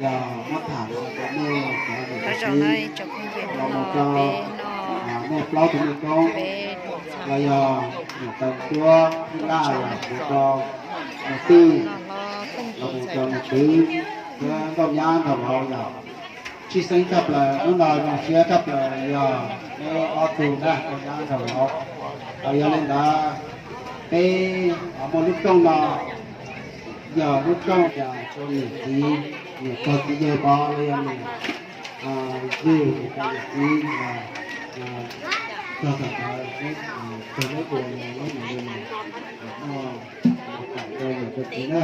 Yog muab tham los rau nej cov niam cov txiv, los mus rau nej plaub tug mej koob, los yog niam tais Ntsuab Tij Laj, los mus rau niam tij, los mus rau niam txiv thiab nkauj nyab nraug vauv yom. Tshwj xeeb tshaj plaws hnub no zoo siab tshaj plaws yog peb ob tug na, nkauj nyab nraug vauv. Los yog li ntawd, peb muaj lub rooj no yog lub rooj rau niam txiv, niam pog txiv yawg pog los yog niam yawg niam tais yawm txiv, txog thaum ntawd peb, txog lub dua lub niam li muaj kam rau niam rau txiv na.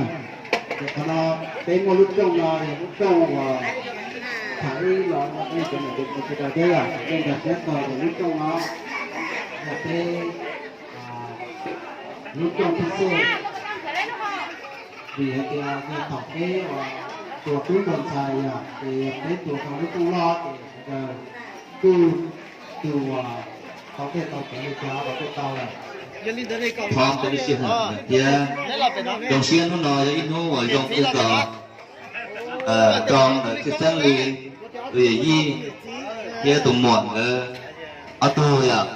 Ces qhov no peb muaj lub rooj no yog lub rooj uas tham ib los no nej cov niam cov txiv sawv daws thiab yom, nej nkag siab txog tias lub rooj no yog peb lub rooj thib xej, vim hais tias yog thaum peb uas tuas tub tuas ntxhais yom, ces yog peb tuas tau lub rooj loj ces sawv daws kuj tus uas tau tej tau cov li cas los kuj tau lawm. Thov peb lub sij hawm thiab zoo siab hnub no yog ib hnub uas zoo kawg nkaus rau ntawm tshwj xeeb li tus yawm yij thiab tus muam nkawd ob tug yom,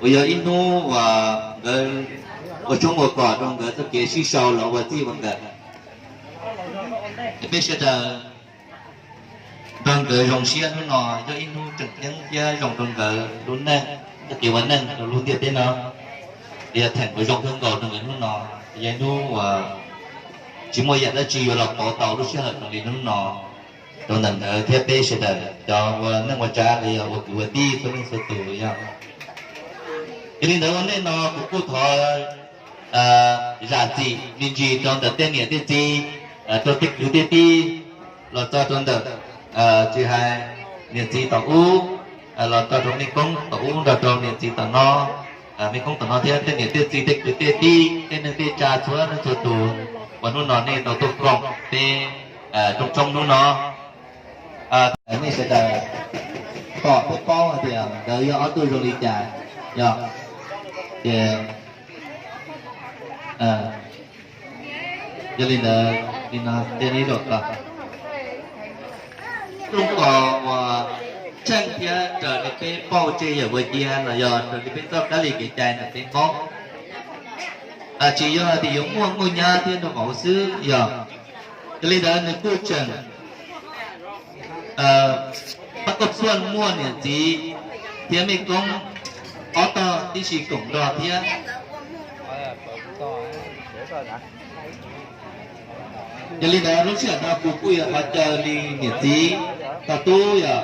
uas yog ib hnub uas nkawd ua tshoob ua kos rau nkawd txoj kev sib sau los ua txij ua nkawm. Peb sawv daws nrog nkawd zoo siab hnub no yog ib hnub tseem ceeb thiab zoo rau nkawd lub neej, txoj kev ua neej rau lub ntiaj teb no. Yog theem uas zoo kawg nkaus rau nkawd hnub no, yog ib hnub uas tsis muaj yam dab tsi yuav los pauv tau lub sij hawm zoo li hnub no rau ntawm nkawd thiab peb sawv daws cov ua neej ua tsav los yog ua kwv ua tij txhua leej txhua tus yog. Yog li ntawd ua ntej no kuv kuj thov zam txim me ntsis rau ntawm tej niam tej txiv, rau tej kwv tej tij, los txog rau ntawm tsis hais niam txiv tom ub, los txog rau mej koob tom ub nrog rau niam txiv tom no, mej koob tom no thiab tej niam tej txiv tej kwv tej tij tej neej tej tsa txhua leej txhua tus uas hnub no nej tau tuaj koom peb rooj tshoob hnub no. Nej sawv daws pom thiab paub hais tias nkawd yog ob tug zoo li cas, yog ces yog li ntawd li no tej neb zaum txog rooj kos uas tsheej thiab raws li peb pauj tseg yawm ua cia los yog raws li peb txoj kab li kev cai ntawm peb Hmoob, tsis yog hais tias yuav muaj nkauj nyab thiab nraug vauv xwb yog. Yog li ntawd nws kuj tseem pab koj xuaj muaj niam txiv thiab mej koob ob tog tib si koom nrog thiab. Yog li ntawd lub sij hawm no kuv kuj yuav thov caw li niam txiv tog tub yog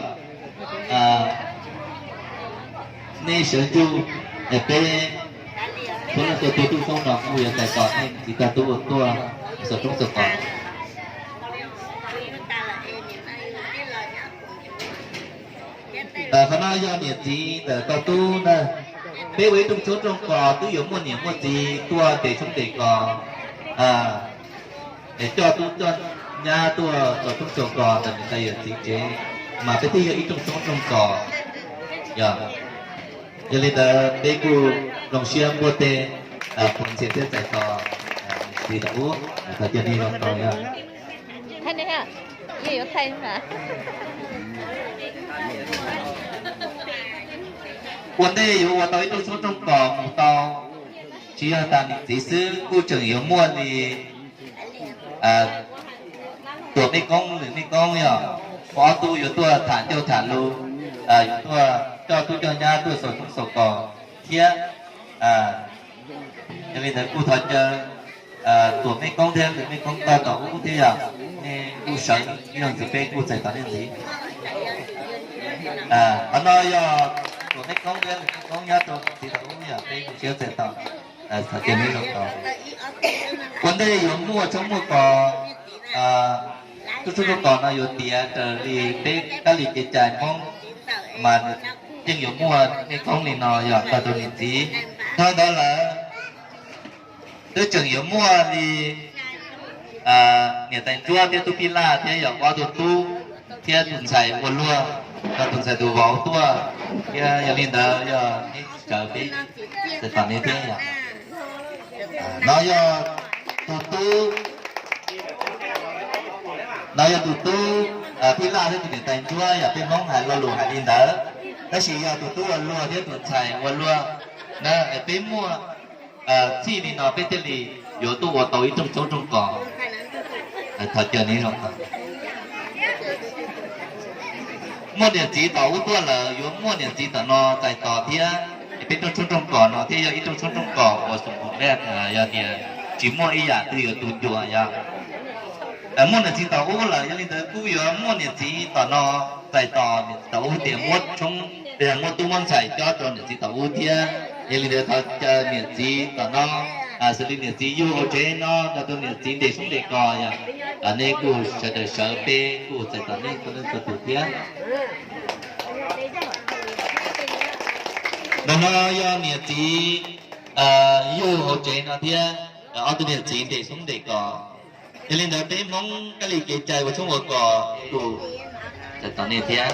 nej sawv ntsug es peb txhua leej txhua tus tuaj tshoob no kuj yuav txais tos nej txiv tog tub uas tuaj xuas tshoob xuas kos. Qhov no yog niam txiv ntawm tog tub na. Peb ua ib rooj tshoob rooj kos twb yuav muaj niam muaj txiv tuaj tes tshoob tes kos, es coj tub coj nyab tuaj txog tshoob txog kos ntawm niam tais yawm txiv tsev, mas peb thiaj yog ib rooj tshoob rooj kos. Yog, yog li ntawd peb kuj zoo siab npuaj tej phooj ywg thiab txais tos niam txiv tom ub, thov caw nej zoo tau yog. Ua ntej yuav ua tau ib rooj tshoob rooj kos mus tau, tsis yog tas niam txiv xwb kuj tseem yuav muaj li tuam mej koob lwm mej koob yog, ob tug yuav tuaj tham ncauj tham lus, yuav tuaj coj tub coj nyab tuaj xaus tshoob xaus kos thiab. Yog li ntawd kuj thov caw tuam mej koob thiab lwm mej koob tog tom ub thiab yog, nej kuj sawv ib zaug ntxiv peb kuj txais tos nej ntxiv. Qhov no yog tuam mej koob thiab lwm mej koob nyob rau txiv tom ub yog peb kuj sawv txais tos. Thov caw nej zoo tau. Ua ntej yuav muaj tshoob muaj kos, tshoob tshoob kos no yuav tiav raws li peb kab li kev cai Hmoob, mas yeej yuav muaj mej koob li no yog tog rau niam txiv. Dhau ntawd lawm twb tseem yuav muaj li niam tais Ntsuab thiab tub Pij Laj thiab yog ob tug tub thiab tus ntxhais ua luag, rau tus ntxhais tus vauv tuaj, thiab yog li ntawd yog neb sawv peb txais tos neb thiab yog. No yog tus tub No yog tus tub Phij Laj thiab tus niam tais Ntsuab, yog peb Hmoob hais lo lus hais li ntawd. Tab sis yog tus tub ua luag thiab tus ntxhais ua luag na, peb muaj txhij li no peb thiaj li yuav tuaj ua tau ib rooj tshoob rooj kos. Thov caw nej, muaj niam txiv tom ub tuaj lawm yuav muaj niam txiv tom no txais tos thiab, es peb rooj tshoob rooj kos no thiaj yog ib rooj tshoob rooj kos uas xum kum vaj, yog tias tsis muaj ib yam twg yuav tu ncua yog muaj niam txiv tom ub lawm, yog li ntawd kuj yuav muaj niam txiv tom no txais tos niam txiv tom ub tias muab tshoob, muab tub muab ntxhais cob rau niam txiv tom ub thiab. Yog li ntawd thov caw niam txiv tom no, xws li niam txiv yug hauv tsev no nrog rau niam txiv nres soob nres kos yog, nej kuj sawv daws sawv peb kuj txais tos nej txhua leej txhua tus thiab. Ntawm no yog niam txiv yug hauv tsev no thiab, ob tug niam txiv nres soob nres kos. Yog li ntawd peb Hmoob kab li kev cai ua tshoob ua kos kuj txais tos nej thiab.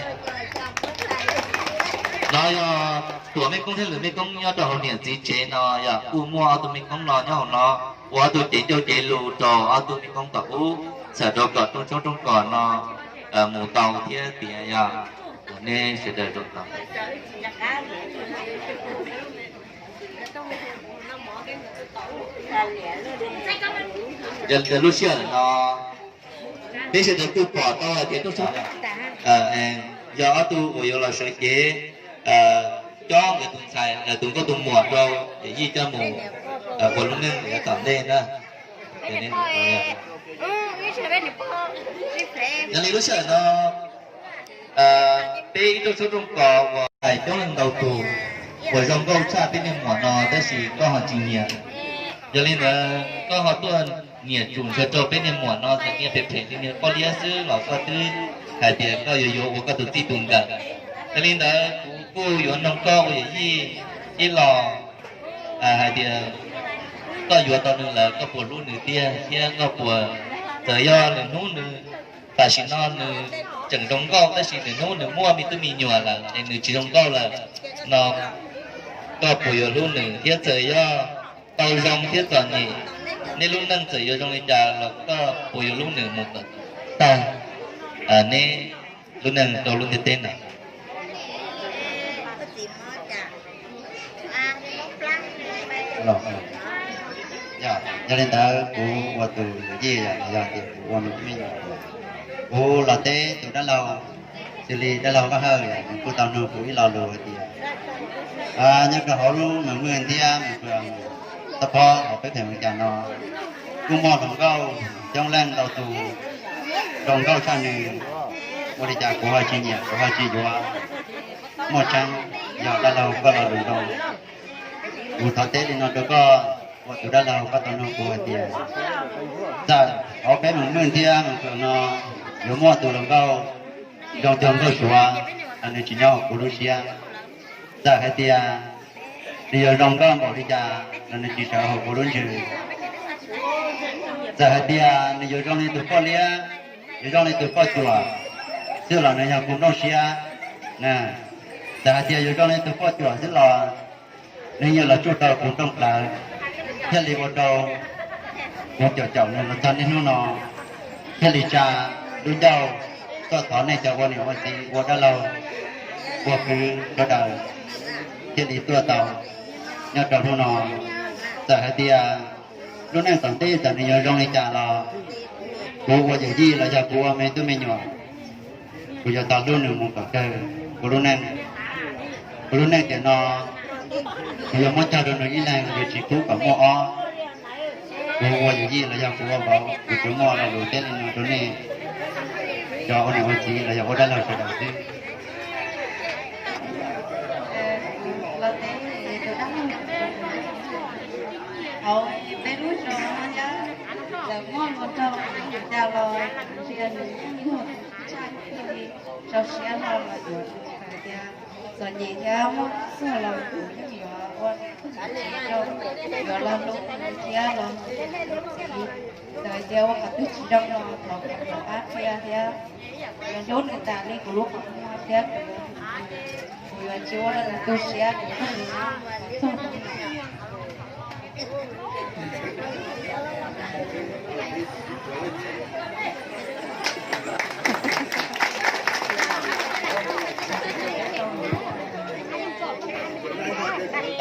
No yog tuam mej koob thiab lwm mej koob nyob rau hauv niam txiv tsev no yog kuj muaj ob tug mej koob no nyob hauv no ua ob tug cev ncauj cev lus rau ob tug mej koob tom ub, txhawm rau kom rooj tshoob rooj kos no mus tau thiab tias yog nej sawv daws zoo tau. Yog lub sij hawm no peb sawv daws kuj pom tau hais tias rooj tshoob yog ob tug uas yuav los sawv cev cob nkawd tus ntxhais, tus nkauj tus muam rau yawm yij coj mus ua lub neej yav tom ntej na. Yog li lub sij hawm no peb ib rooj tshoob rooj kos uas hais coob leej ntau tus uas zoo nkauj tshaj peb niag muam no tab sis koj ho tsis nyiam. Yog li ntawd koj ho tuaj nyiam tsum ntshaw rau peb niag muam no txawm niag phem phem li niag poj liab xwb los koj twb hais tias koj yuav yuav ua koj tus txij tus nkawm. Yog li ntawd kuv kuj yuav noog koj ua yawm yij ib los hais tias koj yuav tau nws lawm koj puas hlub nws tiag thiab koj puas, txawm yog lwm hnub nws, tam sim no nws tseem zoo nkauj tab sis lwm hnub nws muaj me tub me nyuam lawm es nws tsis zoo nkauj lawm no, koj puas yuav hlub nws thiab txawm yog tau zoo thiab txom nyem, nej lub neej txawm yuav zoo li cas los koj puas yuav hlub nws mus kom tag neb lub neej rau lub ntiaj teb no. Yog li ntawd kuv ua tus yawm yij los yog tias kuv ua nws tus me nyuam, kuv los teb tus dab laug, xws li dab laug Vaj Hawj nws kuj tau nug kuv ib lo lus hais tias nyob rau hauv lub Mes Mwj thiab Mes Pw, Toj Phob hauv peb phem Mes Kas no kuj muaj hluas nkauj coob leej ntau tus zoo nkauj tshaj nws, ua li cas kuv ho tsis nyiam kuv ho tsis yuav. Muaj tseeb, yog dab laug koj lo lus zoo, kuv thov teb li no rau koj, ua tus dab laug koj tau nug kuv hais tias txawm hauv peb Mes Mwj thiab Mes Pw no yuav muaj tus hluas nkauj zoo cuag nkauj Suav los nws tsis nyob hauv kuv lub siab. Txawm hais tias nws yuav zoo nkauj npaum li cas los nws tsis sawv hauv kuv lub ntsws. Txawm hais tias nws yuav zoo li tus poj liab, yuav zoo li tus poj cuam xwb los nws yog kuv nplooj siab. Txawm hais tias yuav zoo li tus poj cuam xwb los nws yeej los tsuj tau kuv nplooj plawv, thiaj li ua rau kuv caum caum nws los txog niaj hnub no, thiaj li tsa lub ncauj tuaj thov nej cov ua niam ua txiv ua dab laug ua kwv sawv daws thiaj li tuaj tau nyob rau hnub no. Txawm hais tias lub neej tom ntej txawm nws yuav zoo li cas los kuv ua yawm yij los yog kuv ua me tub me nyuam, kuv yuav tau hlub nws mus kom kawg kuv lub neej. Kuv lub neej tiam no kuv yuav muab cog rau nws ib leeg, yuav tsis pub kom muaj ob. Kuv ua yawm yij los yog kuv ua vauv, kuv tsuas muaj lo lus teb li no rau nej cov ua niam ua txiv los yog ua dab laug sawv daws xwb. Hauv peb lub zos no yog txawm muaj hluas nraug li cas los ntsia nws yeej yog tus tshaj tshaj li, rau siab hlo los yuav hais tias txom nyem thiab muaj txuj los kuv yeej yuav ua rau, yuav los hlub nws thiab los hlub nws txiv. Txawm hais tias ua qhov twg tsis zoo los thov kom nws pab qhia thiab, yuav hlub nws tas li kuv lub qhov muag thiab kuv, kuv yuav tsis ua rau nws tu siab, kuv txog nws txog hnub no.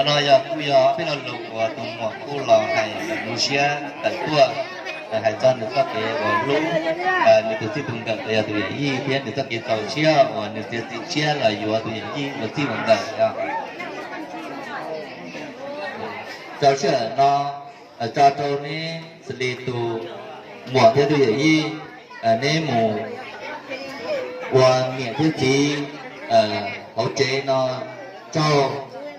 No yog kuj yog peb lo lus uas tus muam kuj los hais lus siab tawm tuaj, hais txog nws txoj kev uas hlub nws tus txij tus nkawm los yog tus yawm yij thiab nws txoj kev txaus siab uas nws txiav txim siab los yuav tus yawm yij ua txij ua nkawm os. Tso sij hawm no tso rau neb xws li tus muam thiab tus yawm yij, neb mus ua niam thiab txiv hauv tsev no tsaug,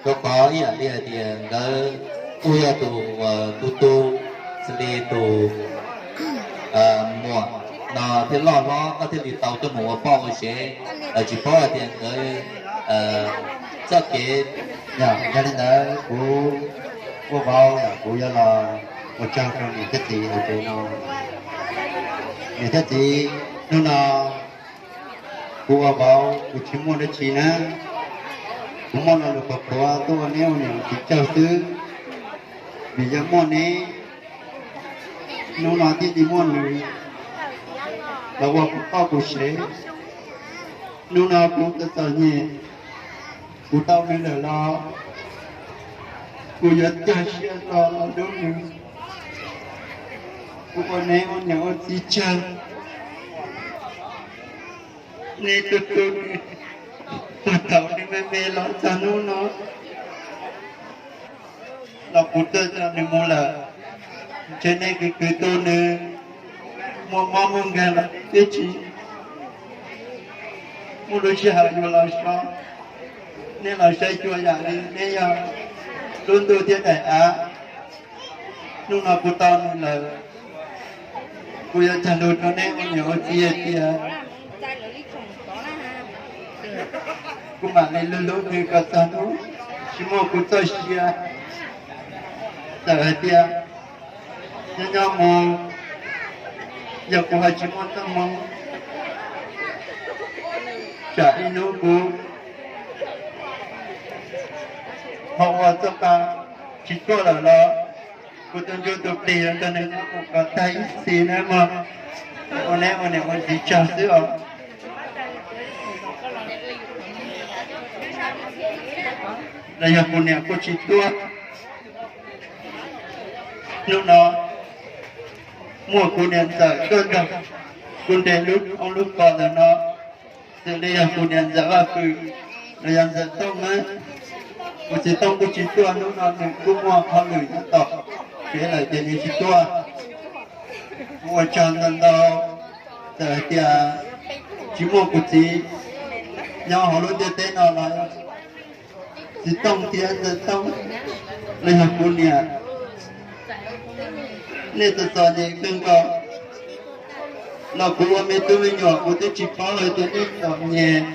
rau qhov ib yam li hais tias nkawd kuj yog tus uas tu tu xws li tus muam no thiaj loj hlob koj thiaj li tau tuaj mus ua poj ua sev, tsis paub hais tias nkawd txoj kev. Yog li ntawd kuv ua vauv kuv yuav los ua tsaug rau niam thiab txiv hauv tsev no. Niam thiab txiv, hnub no kuv ua vauv kuv tsis muaj dab tsi na, kuv muaj lo lus qhuav qhuav tuaj ua neb ua niam ua txiv tsaug xwb, vim yog muaj neb, hnub no thiaj li muaj nws los ua kuv poj kuv sev. Hnub no kuv txom txom nyem, kuv tau nws lawm los kuv yuav cog siab los los hlub nws. Kuv ua neb ua niam ua txiv tsaug, neb tu tu nws puag thaum nws me me los txog hnub no los kuv tuaj coj nws mus lawm. Ntshe neb kwv kwv tu nws muaj mob muaj nkeeg los twb tsis muaj lub sij hawm yuav los so. Neb los saib xyuas yam li neb yog lub ntuj thiab daim av. Hnub no kuv tau nws lawm, kuv yuav cog lus rau neb ua niam ua txiv hais tias kuv mam li hlub hlub nws kom txog hnub tsis muaj kuv txoj sia. Txawm hais tias nyob nyob mus, yog kuv ho tsis muaj txoj hmoo, tsam ib hnub kuv ho ua txoj pa tsis tuaj lawm los kuv tus ntsuj tus plig yuav nrog nws nyob mus kom tag ib txhis na mog. Ua neb ua niam ua txiv tsaug xwb os. Los yog kuv niam kuj tsis tuaj. Hnub no muaj kuv niam ntxawm tuaj nrog kuv nres lub oob lub kos ntawm no, xws li yog kuv niam ntxawm Vaj Pwm los yog ntxawm Tooj na. Kuv txiv Tooj kuj tsis tuaj, hnub no nws kuj muaj hauj lwm nyob tom kev lawm ces nws tsis tuaj. Kuv ua tsaug ntau ntau, txawm hais tias tsis muaj kuv txiv nyob hauv lub ntiaj teb no los txiv Tooj thiab ntxawm Tooj los yog kuv niam, nej txom txom nyem kawg nkaus los kuv ua me tub me nyuam kuv twb tsis paub hais tias nej txom nyem.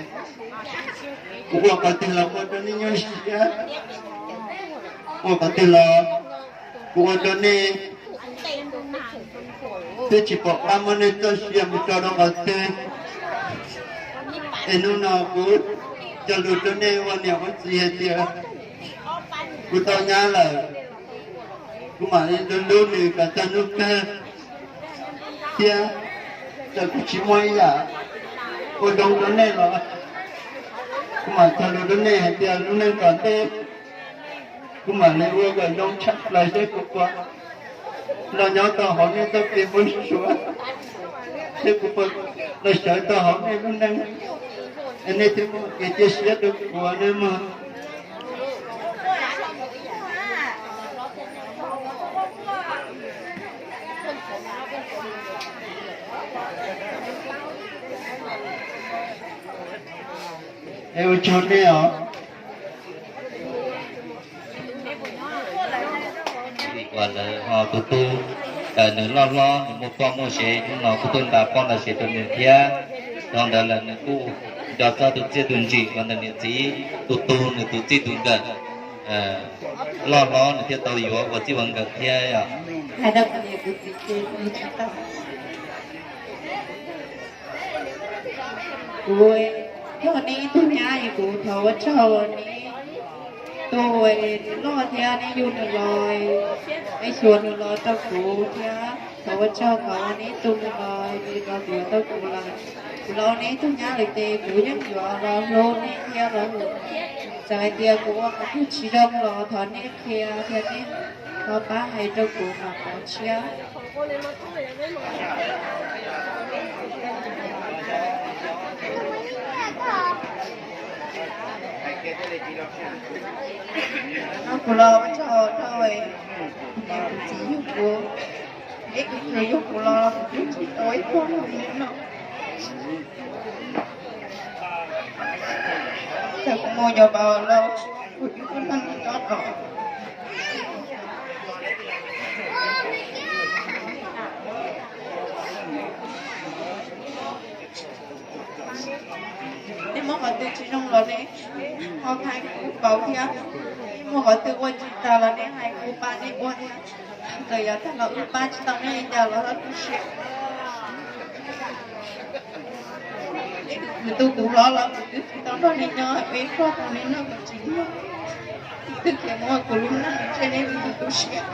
Kuv ua qhov twg los ua rau nej nyuaj siab, ua qhov twg los kuv ua rau nej twb tsis pom qab muab nej txoj sia mus tso rau qhov twg. Es hnub no kuv cog lus rau nej ua niam ua txiv hais tias kuv tau nyab lawm, kuv mam li hlub hlub nws kom txog hnub kawg thiab. Txawm kuv tsis muaj ib yam ua zoo rau nej los kuv mam cog lus rau nej hais tias lub neej tom ntej kuv mam li ua kom zoo tshaj plaws seb kuv puas los nyob tau hauv nej txoj kev npau suav, seb kuv puas los sawv tau hauv nej lub neej, es nej thiaj muaj kev cia siab rau kuv na mog. Es ua tsaug nej os. Uas lawv ho tu tu, nws loj hlob nws muaj poj muaj sev, hnub no kuj tuaj nta poj nta sev rau nws thiab. Dhau ntawd lawm nws kuj nco txog tus txiaj tus ntsim uas ntawm niam txiv tu tu nws tus txij tus nkawm loj hlob nws thiaj tau yuav ua txij ua nkawm thiab os. Hais rau kuv niam kuv txiv ces kuv tsis tau. Kuv yog neb ib tug nyab es kuv thov ua tsaug neb tus loj thiab neb yug nws los, neb xyuas nws los rau kuv thiab. Thov ua tsaug qhov uas neb tus mus los li los yuav tau kuv lawm. Kuv los ua neb tus nyab lawm ces kuv yeej yuav los hlub neb thiab los. Txawm hais tias kuv ua qhov twg tsis zoo los thov neb qhia thiab neb ho pab hais rau kuv mam pov tshiab. No kuv los ua tsaug rau kuv niam kuv txiv yug kuv, ib tug yug kuv los kuv twb tsis tau ib qho li no. Txawm kuv mus nyob pauv los kuv twb tuaj nrog neb nyob los. Nej muaj qhov twg tsis zoo los nej ho hais kuv pauv thiab, nej muaj qhov twg ua tsis tag los nej hais kuv pab nej ua thiab. Txawm yav tag los wb pab tsis tau nej li cas los txhob tu siab. Nej tus kwv tus tij hlob los kuv twb tsis tau nrog nej nyob, peb ib qho tau nej noj kom tsis muaj, twb khiav mus ua kuv lub neej, ntshe nej twb tu siab.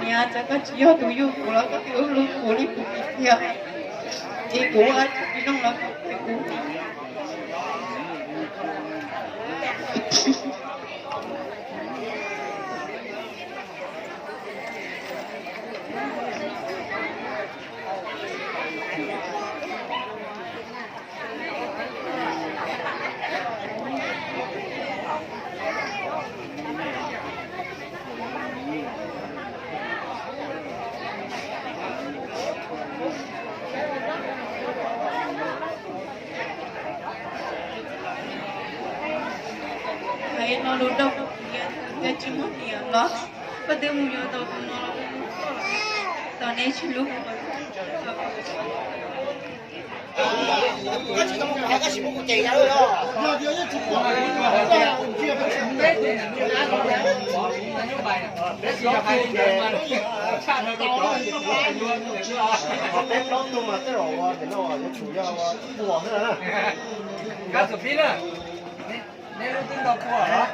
Niam, txawm koj tsis yog tus yug kuv los koj twb hlub kuv li kuv tiag, es kuv ua dab tsi tsis zoo los koj qhia kuv. Hais no lus rau koj tias, yog tsis muaj niam los koj twb mus yuav tau tus no los, tos neb tsis hlub kuv. Peb plaub tug mas tej zaum ua nim no yuav tsum yog ua ib puas xwb na. Kab tus pib na, neb lub twb ntau puas los?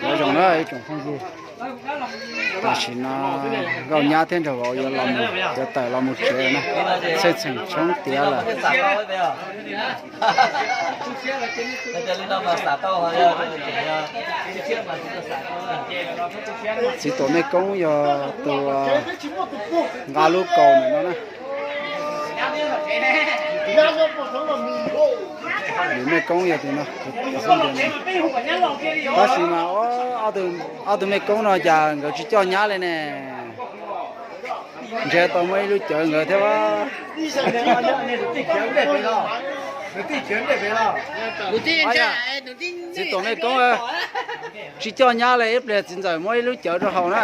Nyob zoo na ib tsoom phooj ywg, tam sim no Nkauj Nyab thiab Nraug Vauv yuav los, yuav tawm los mus tsev na, txheej txheem tshoob tiav lawm. Txiv tuam mej koob yog tus nqa lub kaus ntawm no na. Nws mej koob yog tus no, tus xub ntiag no. Tab sis mas ob tug mej koob no cas nkawd tsis coj nyab li ne. Ntshe tau muab ib lub cawv nkawd thiab. Txiv tuam mej koob, tsis coj nyab li, ib pliag txiv ntxawm muab ib lub cawv rau haus na.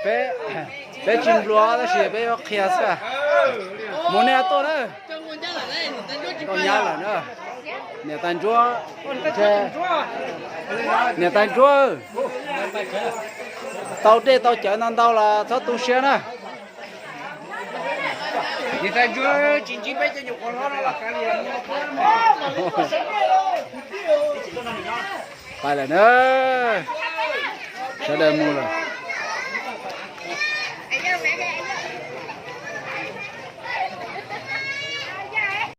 Peb, peb tsis nplua tab sis peb yuav qhia xwb. Mus nej tuaj na. Tau nyab lawm na. Niam tais ntsuab, niam tais ntsuab, tau dej tau cawv ntau ntau los txhob tu siab na. Niam tais ntsuab tsis ntsib peb cov nyuam qhuav hlob no los kav liam. Pais lawm na, sawv daws mus lawm.